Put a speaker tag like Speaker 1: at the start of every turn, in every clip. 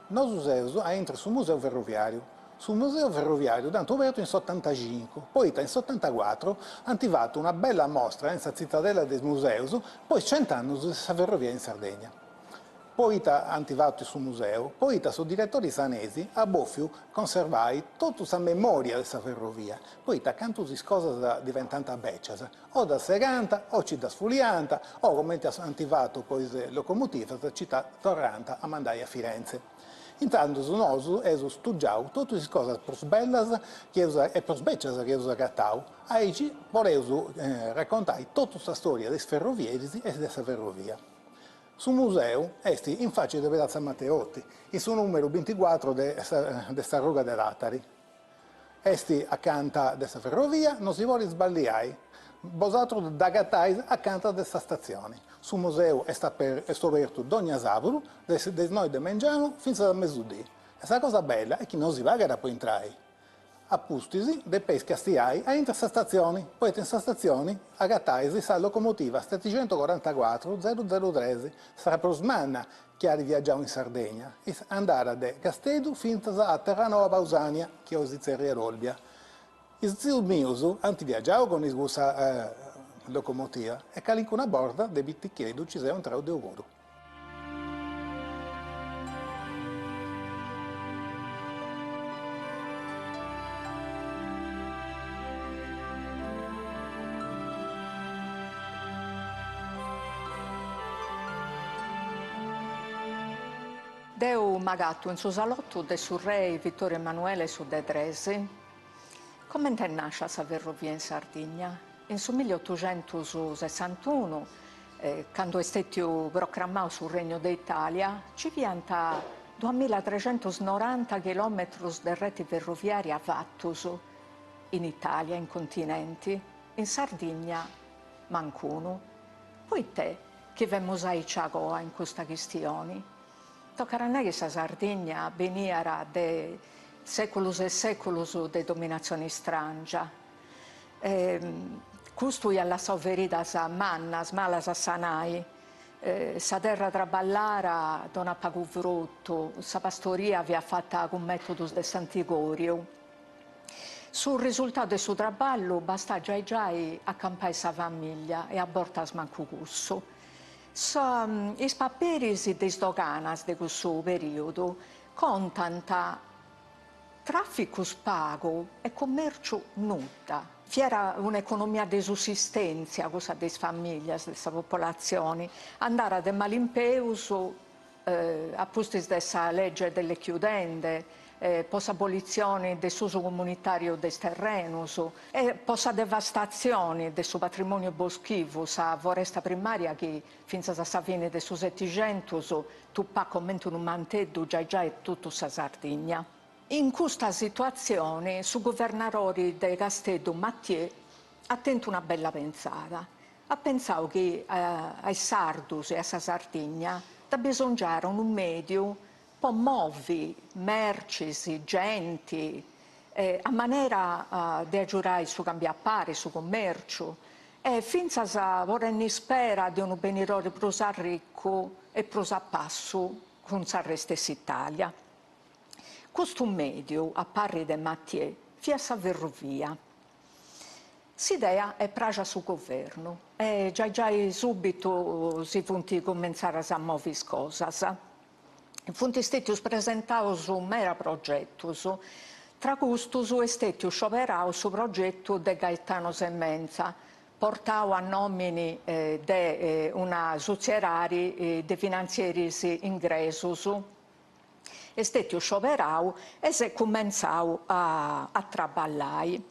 Speaker 1: Nosu seus a intro su Museu Ferroviàriu. Su Museu Ferroviàriu dd'ant obertu in s'otantacincu, poita in s'otantacuatru ant fatu una bella mostra in sa Tzitadella de is Museus po is cent'annus de sa ferrovia in Sardegna. Poita ant fatu su museu? Poita su diretori Sanesi at bòfiu conservai totu sa memòria de sa ferrovia, poita cantu is cosas diventant bècias, o ddas segant o ci ddas fuliant o, comenti ant fatu po is locomotivas, ci ddas torrant a mandai a Firenze. Intzandus nosu eus stugiau totu is cosas prus bellas chi eus e prus bècias chi eus agatau, aici podeus raccontai totu sa stòria de is ferrovieris e de sa ferrovia. Su museu est in faci de Piazza Matteotti, in su numeru binticuatru de de sa ruga de Tàtari. Est acanta de sa ferrovia, no si podit sballiai, bosatrus dd'agatais acanta de sa statzioni. Su museu est est obertu dogna sàbudu de is noi de mengianu fintzas a mesudì e sa cosa bella est chi no si pagat po intrai. A pustis depeis castiai a intra sa statzioni, poita in sa statzioni agatais sa locomotiva setixentucorantacuatru zeru zeru tres, sa prus manna chi at viagiau in Sardegna, andat de Casteddu fintzas a Terranoa Pausania, chi oi si tzerriat Olbia. Is tzius mius ant viagiau cun cussa locomotiva e calincuna borta de piticheddu ci seu intrau deu puru.
Speaker 2: Deu m'agatu in su salotu de su rei Vittorio Emanuele su de tres. Comente est nàscia sa ferrovia in Sardigna? In su milliotuxentussessantunu, candu est stètiu procramau su Regnu de Itàlia, nci fiant duamillatrexentusnoranta chilòmetrus de reti ferroviària fatus in Itàlia, in continenti, in Sardigna mancunu. Poita chi femus aici agoa in custa chistioni? Tocat a nai chi sa Sardigna beniat de sèculus e sèculus de dominatzioni istràngia Custu iat lassau feridas mannas, malas a sanai. Sa terra traballara donat pagu frutu, sa pastoria fiat fata cun mètodus de s'antigòriu. Su risultau de su traballu bastat giai giai a campai sa famìllia e a bortas mancu cussu. Is paperis de is doganas de cussu perìodu contant Tràficus pagu e cummèrciu nudda. Fiat un'economia de sussistèntzia cussa de is famìllias, de sa popolatzioni, andàt de mali in peus a pustis de sa legge delle chiudende, po s'abolitzioni de s'usu comunitàriu de is terrenus e po sa devastatzioni de su patrimòniu boschivu, sa foresta primària chi fintzas a sa fini de su Setixentus tupat comente unu manteddu giai giai totu sa Sardigna. In custa situatzioni su guvernadori de Casteddu Mathieu at tentu una bella pentzada, at pentzau chi a is sardus e a sa Sardigna dd'abisongiàt unu mèdiu po movi mercis, genti, a manera de agiurai su cambiu a pari, su cummèrciu e fintzas po tenni ispera de unu benidori prus arricu e prus a passu cun s'arrestu 'e s'Italia. Custu mèdiu, a parri de Mathieu, fiat sa ferrovia. S'idea est praxa a su governu e giai giai subitu si funt cumentzadas a movi is cosas. Funt stètius presentaus meda progetus, tra custus est stètiu scioberau su progetu de Gaetano Semenza, portau a nòmini de una sotziedadi de finantzieris ingresus. Est stètiu scioberau e s'est cumentzau a traballai.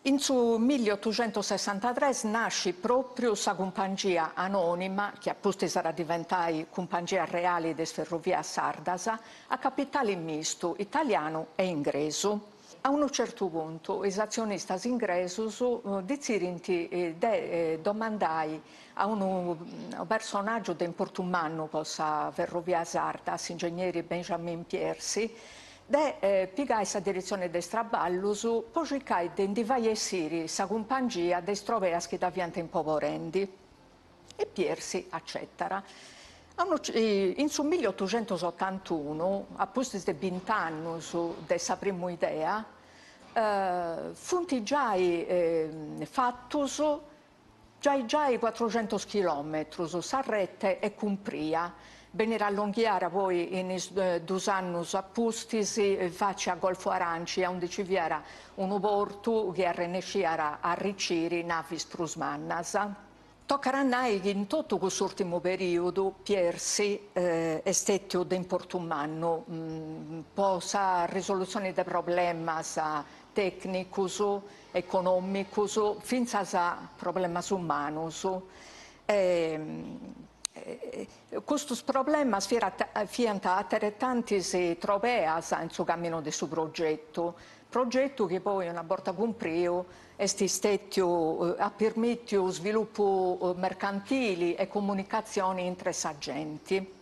Speaker 2: In su milliotuxentussessantatres nascit pròpriu sa Cumpangia Anònima, chi a pustis at a diventai Cumpangia Reali de is Ferrovias Sardas, a capitali mistu italianu e ingresu. A unu certu puntu is atzionistas ingresus detzidint de domandai a unu personàgiu de importu mannu po sa ferrovia sarda, s'ingegneri Benjamin Piercy, de pigai sa diretzioni de is traballus po circai de ndi fai essiri sa cumpangia de is trobeas chi dda fiant impoborendi. E Piercy acetat. In su milliotuxentusotantunu, a pustis de bint'annus de sa primu idea, funt giai fatus giai giai cuatruxentus chilòmetrus, sa rete est cumpria, benit allonghiara poi in is dus annus a pustis faci a Golfu Aranci aundi ci fiat unu portu chi arrennesciat a arriciri navis prus mannas. Tocat a nai chi in totu cussu ùrtimu perìudu Piercy est stètiu de importu mannu po sa risolutzioni de problemas tècnicus, econòmicus, fintzas problemas umanus. Custus problemas fiant ateretantis trobeas in su caminu de su progetu, progetu chi poi una borta cumpriu est istètiu, at pirmìtiu svilupu mercantili e comunicatzioni intre sa genti.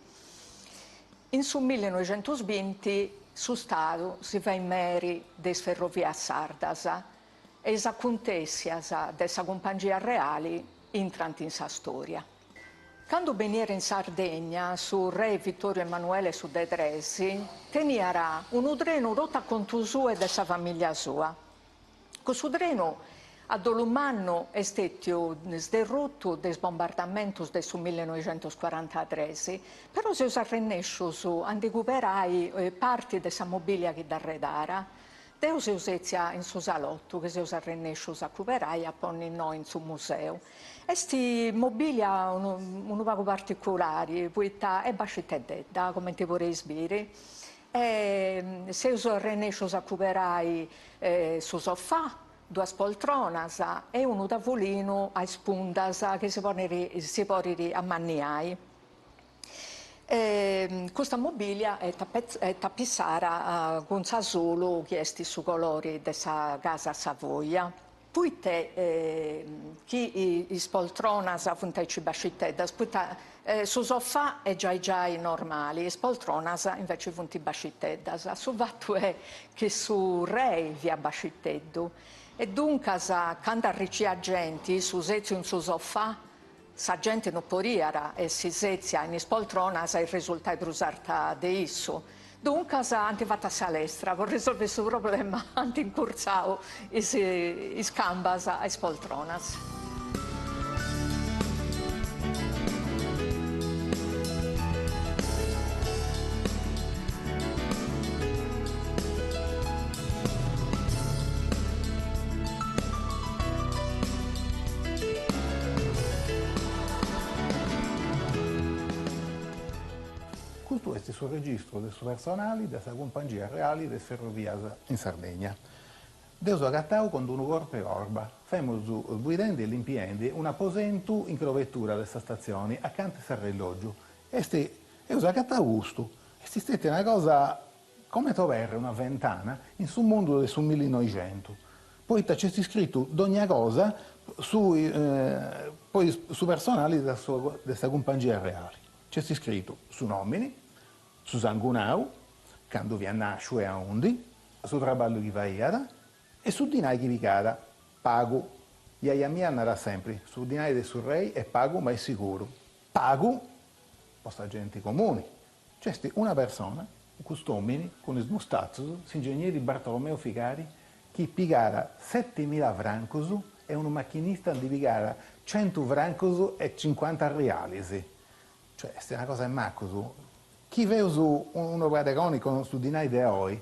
Speaker 2: In su millinoixentusbinti su Stadu si fait meri de is ferrovias sardas e is acuntèssias de sa Cumpangia Reali intrant in sa stòria. Candu beniat in Sardegna su re Vittorio Emanuele su de tres teniat unu trenu totu a contu suu e de sa famìllia sua. Cussu trenu, a dolu mannu, est stètiu sderrutu de is bombardamentus de su millinoixentuscuarantatres, però seus arrennèscius a ndi cuberai parti de sa mobìlia chi dd'arredara. Deu seu sètzia in su salotu chi seus arrennèscius a cuberai e a ponni innoi in su museu. Est mobìlia unu pagu particulari, poita est basciteddedda, cumenti podeis biri, E seus arrennèscius a cuberai su sofà, duas poltronas e unu tavulinu a is pundas chi si ponit si podit ammanniai. Custa mobìlia est tapissara cun s'asulu chi est su colori de sa casa Savoia. Poite chi is poltronas funt aici basciteddas? Poita su sofà est giai giai normali, is poltronas inveci funt basciteddas. Su fatu est chi su rei fiat basciteddu e duncas candu arriciat genti, issu setziu in su sofà, sa genti no podiat essi setzia in is poltronas e resultai prus arta de issu. Duncas ant fatu a sa lestra, po risolvi su problema ant incurtzau is is cambas a is poltronas.
Speaker 1: Custu est su registru de su personali de sa Cumpangia Reali de is Ferrovias in Sardegna. Dd'eus agatau cun d'unu corp'e corba. Femus sbuidendi e limpiendi un'aposentu in crobetura de sa statzioni acanta 'e s'arrellògiu. Est eus agatau custu. Est stètia una cosa Comente oberri una ventana in su mundu de su millinoixentu, poita nc'est scritu dogna cosa su po su personali de sa Cumpangia Reali. Nc'est scritu su nomini, su sangunau, candu fiat nasciu e aundi, su traballu chi faiat e su dinai chi pigàt, pagu. Jaja mia narat sempri, su dinai de su rei est pagu ma est siguru. Pagu po sa genti comuni, Nc'est una persona, cust'omini cun is mustatzus, s'ingegneri Bartolomeo Figari, chi pigàt setimila francus e unu machinista ndi pigàt centu francus e cincuanta arrialis. Cioè, est una cosa 'e macus. Chi feus unu paragoni cun su dinai de oi,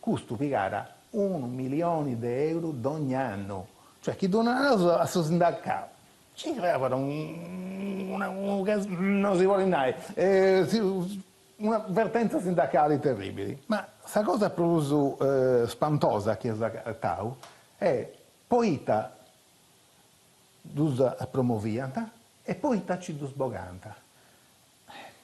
Speaker 1: custu pigàt unu milioni de euru dogna annu. Cioè, chi ddu naraus a su sindacau, Ci creabat una no si podit nai, una vertenza sindacali terribili. Ma sa cosa prus spantosa chi eus agatau est poita ddus promoviant e poita ci ddus bogant.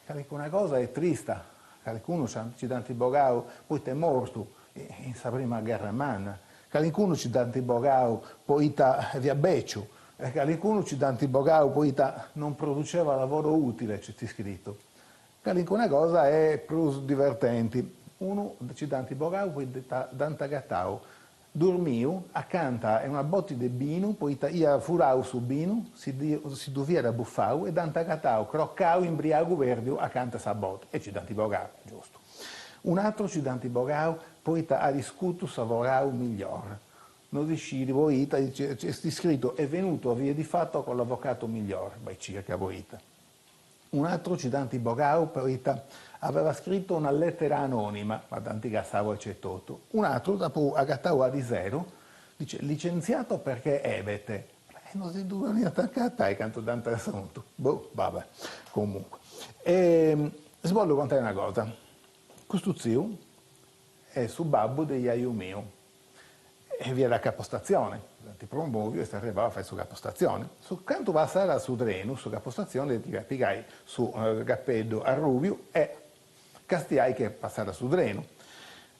Speaker 1: Calincuna cosa est trista, calincunu ci dd'ant bogau poita est mortu in sa prima gherra manna, calincunu ci dd'ant bogau poita fiat beciu, calincunu ci dd'ant bogau poita non produceva lavoro utile, nc'est scritu. Calincuna cosa est prus divertenti, unu ci dd'ant bogau poita dd'ant agatau. Dormiu acanta 'e una boti de binu poita iat furau su binu, si ddu fiat bufau e dd'ant agatau crocau imbriagu perdiu acanta 'e sa boti e ci dd'ant bogau, giustu. Un'atru ci dd'ant bogau poita at iscutu s'avogau Miglior. No si scit poita, est scritu è venuto a via di fatto con l'avvocato Miglior, bai circa poita. Un'atru ci dd'ant bogau poita aveva scritto una lettera anonima, ma dd'ant cassau aici etotu. Un'atru dd'apu agatau ariseru, dice licenziato perché ebete, e no si ddu podiant agatai cantu dd'ant assuntu, boh, vabbè, comunque. E si bollu contai una cosa, custu tziu est su babbu de jaju miu E fiat a capostazione, dd'ant promoviu e est arribau a fai su capostazione. Su cantu passat su trenu, su capostazione depiat pigai su capeddu arrubiu e castiai chi passat su trenu.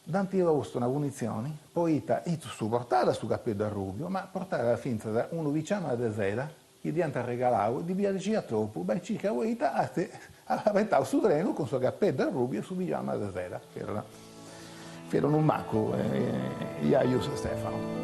Speaker 1: Dd'ant postu una punizioni poita issu portat su capeddu arrubiu ma portat fintzas unu piciama de seda chi dd'iant arregalau e ddi piaxiat tropu, bai circa poita at abetau su trenu cun su capeddu arrubiu e su pigiama de seda, fiat unu macu jaju Stefano.